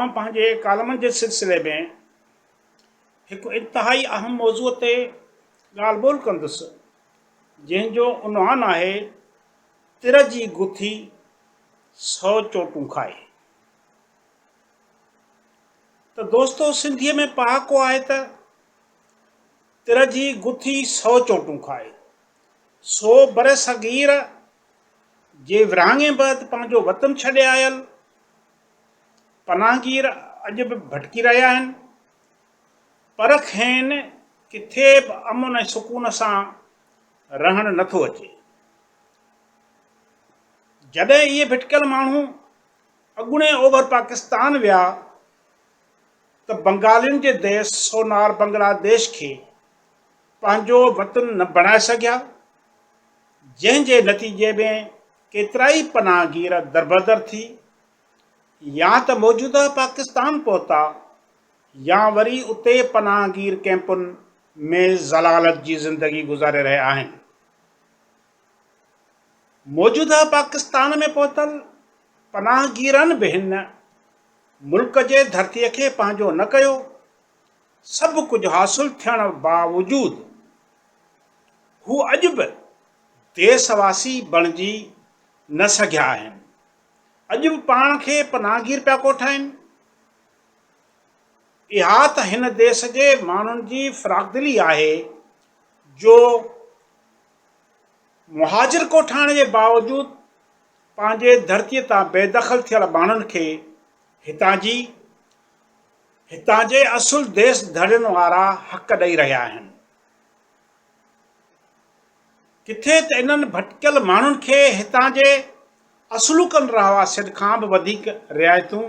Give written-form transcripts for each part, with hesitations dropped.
آئون پنهنجي ڪالمن جي سلسلي ۾ هڪ انتهائي اهم موضوع تي ڳالهه ٻولهه ڪندس، جنهن جو عنوان آهي تر جي گٿي سو چوٽون کائي. ته دوستو سنڌيء ۾ پهاڪو آهي ته تر جي گٿي سو چوٽون کائي. سو برصغير جي ورهاڱي بعد پنهنجو وطن ڇڏي آيل پناهگير اڄ به ڀٽڪي رهيا آهن پر کين ڪٿي به امن ۽ سڪون سان رهڻ نٿو اچي. جڏهن اهي ڀٽڪيل ماڻهو اڳوڻي اوڀر پاڪستان ويا ته بنگالين جي ديس سونار بنگلاديش کي پنهنجو وطن نه بڻائي سگهيا، جنهن جي نتيجي ۾ ڪيترائي پناهگير دربدر ٿي يا ته موجوده پاڪستان پهتا يا وري اتي پناهگير ڪئمپن ۾ ذلالت جي زندگي گذاري رهيا آهن. موجوده پاڪستان ۾ پهتل پناهگيرن به هن ملڪ جي ڌرتيء کي پنهنجو نه ڪيو، سڀ ڪجهه حاصل ٿيڻ باوجود هو اڄ به ديس واسي بڻجي نه سگهيا آهن، اڄ به پاڻ کي پناهگير پيا ڪوٺائين. اها ته هن ديس جي ماڻهن جي فراخدلي آهي جو مهاجر ڪوٺائڻ جي باوجود پنهنجي ڌرتيء تان بيدخل ٿيل ماڻهن کي هتان جي هتان جي اصل ديس ڌڻين وارا حق ڏئي رهيا آهن. ڪٿي ته انهن ڀٽڪيل ماڻهن کي هتان جي اصلوڪن رهواسين کان به وڌيڪ رعايتون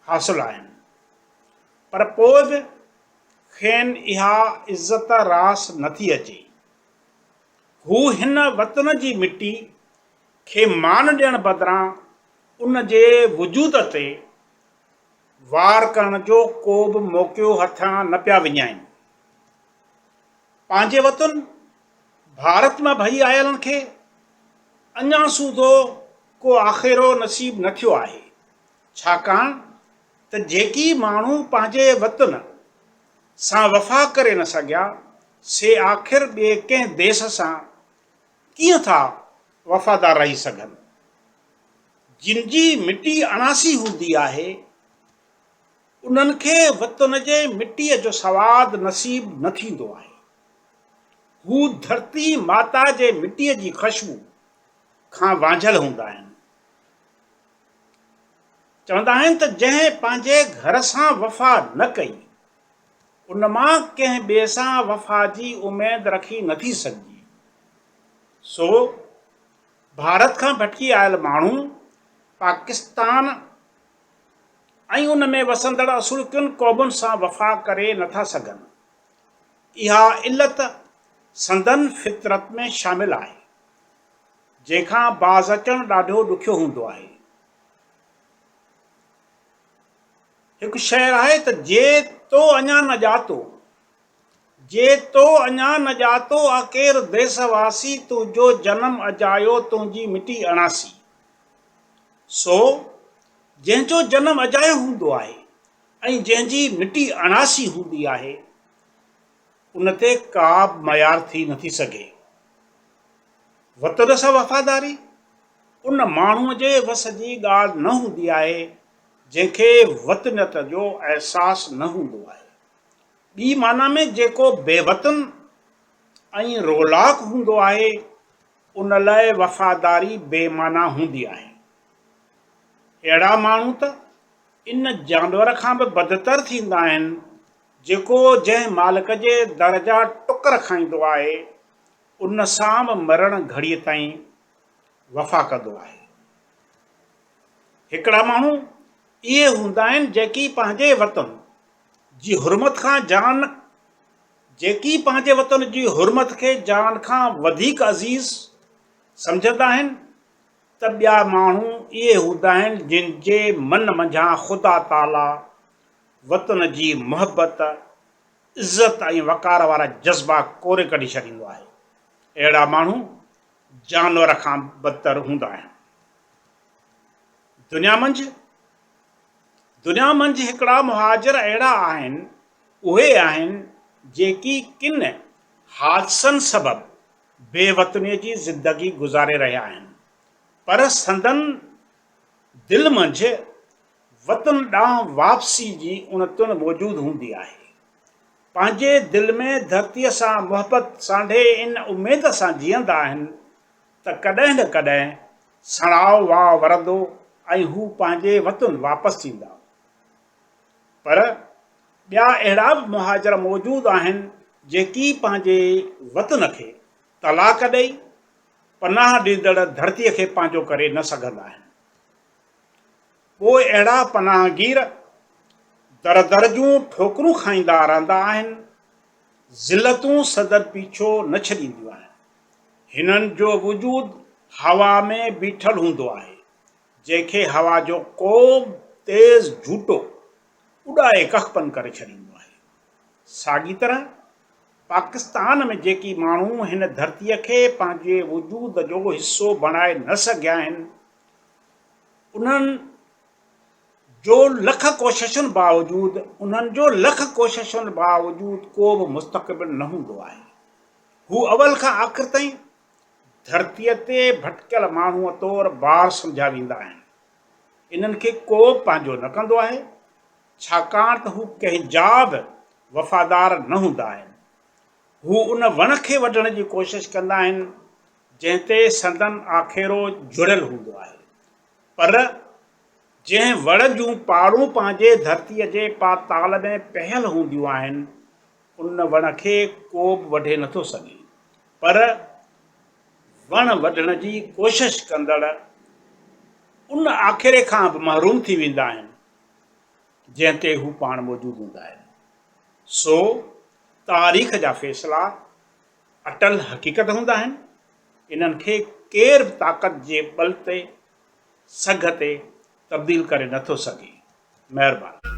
حاصل آهن پر پوء به کين اها عزت راس نٿي اچي. هو هن وطن جي مٽي کي مان ڏيڻ بدران ان جي وجود تي وار ڪرڻ جو ڪو به موقعو هٿان نه پيا وڃائين. پنهنجي وطن ڀارت مان ڀڄي آيلن کي اڃا سوڌو ڪو آخيرو نصيب نه ٿيو آهي، ڇاڪاڻ ته جيڪي ماڻهو پنهنجي وطن سان وفا ڪري نه سگهيا، سي آخر ٻئي ڪنهن ديس سان ڪيئن ٿا وفادار رهي سگهن؟ جن جي مٽي اڻاسي هوندي آهي، انهن کي وطن جي مٽيء جو سواد نصيب نه ٿيندو آهي. هو ڌرتي ماتا جي مٽيء جي خشبو کان وانجهيل هوندا آهن. چوندا آهن ته جنهن پنهنجي گهر سان وفا نه ڪئي، ان مان ڪنهن ٻئي سان وفا جي اميد رکي نٿي سگهجي. سو ڀارت کان ڀٽڪي آيل ماڻهو پاڪستان ۽ ان ۾ وسندڙ اصلوڪين قومن سان وفا ڪري نٿا سگهن. اها علت سندن فطرت ۾ شامل آهي، جنهن کان باز اچڻ ڏاڍو ڏکيو هوندو آهي. هڪ شعر آهي ته جي تو اڃا نه ڄاتو، جي تو اڃا نه ڄاتو آ ڪير ديس واسي، تنهنجو جنم اجايو تنهنجي مٽي اڻاسي. سو جنهن جو جنم اجايو هوندو آهي ۽ جنهن جي مٽي اڻاسي هوندي آهي، ان تي ڪا به ميار ٿي نٿي سگهي. وطن سان وفاداري ان ماڻهوء جي وس جي ڳالهه نه هوندي آهي، جنهن کي وطنيت جو احساس نه هوندو آهي. ٻي معنيٰ ۾ جيڪو بي وطن ۽ رولاڪ هوندو آهي، ان لاء وفاداري بي معنيٰ هوندي آهي. اهڙا ماڻهو ته ان جانور کان به بدتر ٿيندا آهن، جيڪو جنهن مالڪ جي در جا ٽڪر کائيندو آهي، ان سان به مرڻ گهڙيء تائين وفا ڪندو آهي. هڪڙا ماڻهو اهي هوندا آهن جيڪي پنهنجي وطن جي حرمت کان جان جيڪي پنهنجي وطن جي حرمت کي جان کان وڌيڪ عزيز سمجهندا آهن ته ٻيا ماڻهو اهي هوندا آهن جن جي من منجهان خدا تعاليٰ وطن جي محبت، عزت ۽ وقار وارا جذبا ڪوري ڪڍي ڇڏيندو آهي. اهڙا ماڻهو جانور کان بدتر هوندا آهن. دنيا منجهه دنيا منجهه هڪڙا مهاجر اهڙا آهن، اهي آهن جيڪي ڪن حادثن سبب بي وطنيء جي زندگي گذاري رهيا آهن، پر سندن دل منجهه وطن ڏانهن واپسي جي اڻ تڻ موجود هوندي آهي. پنهنجي دل ۾ ڌرتيء سان محبت سانڍي ان اميد سان جيئندا آهن ته ڪڏهن نه ڪڏهن سڻائو واء ورندو ۽ هو پنهنجي وطن واپس ٿيندا. پر ٻيا اهڙا به مهاجر موجود آهن جيڪي پنهنجي وطن کي طلاق ڏئي پناهه ڏيندڙ ڌرتيء کي پنهنجو ڪري نه سگهندا آهن. پوء اهڙا پناهگير در در جون ٺوڪرون کائيندا رهندا آهن، ذلتون سندن پيڇو نه ڇڏينديون آهن. هنن جو وجود هوا ۾ بيٺل هوندو آهي، جنهن کي هوا جو ڪو به تيز جهوٽو اڏائي ڪخپن ڪري ڇڏيندو آهي. ساڳي طرح پاڪستان ۾ جيڪي ماڻهو هن ڌرتيء کي پنهنجي وجود جو حصو بڻائي نه سگهيا آهن، انهن جو لک ڪوششن باوجود انهن جو لک ڪوششن باوجود ڪو به مستقبل نه هوندو آهي. هو اول کان آخر تائين ڌرتيء تي ڀٽڪيل ماڻهوء طور بار سمجهيا ويندا آهن. انهن کي ڪو به پنهنجو نه ڪندو آهي، ڇاڪاڻ ته هو ڪنهن جا به وفادار نه هوندا آهن. هو ان وڻ کي وڍڻ جي ڪوشش ڪندا آهن، جنهن تي سندن آکيرو جڙيل هوندو آهي. پر جنهن وڻ جون پاڙون پنهنجي ڌرتيء جي پاتال ۾ پيل هونديون آهن، ان وڻ کي ڪو به وڍي نٿو سگهي، پر وڻ وڍڻ جي ڪوشش ڪندڙ ان آکيري کان به محروم ٿي ويندا آهن، جنهن تي هو پاڻ موجود هوندا آهن. سو تاريخ جا فيصلا اٽل حقيقت هوندا آهن، انهن کي ڪير به طاقت جي ٻل تي، سگهه تي تبديل ڪري نٿو سگهي. مهرباني.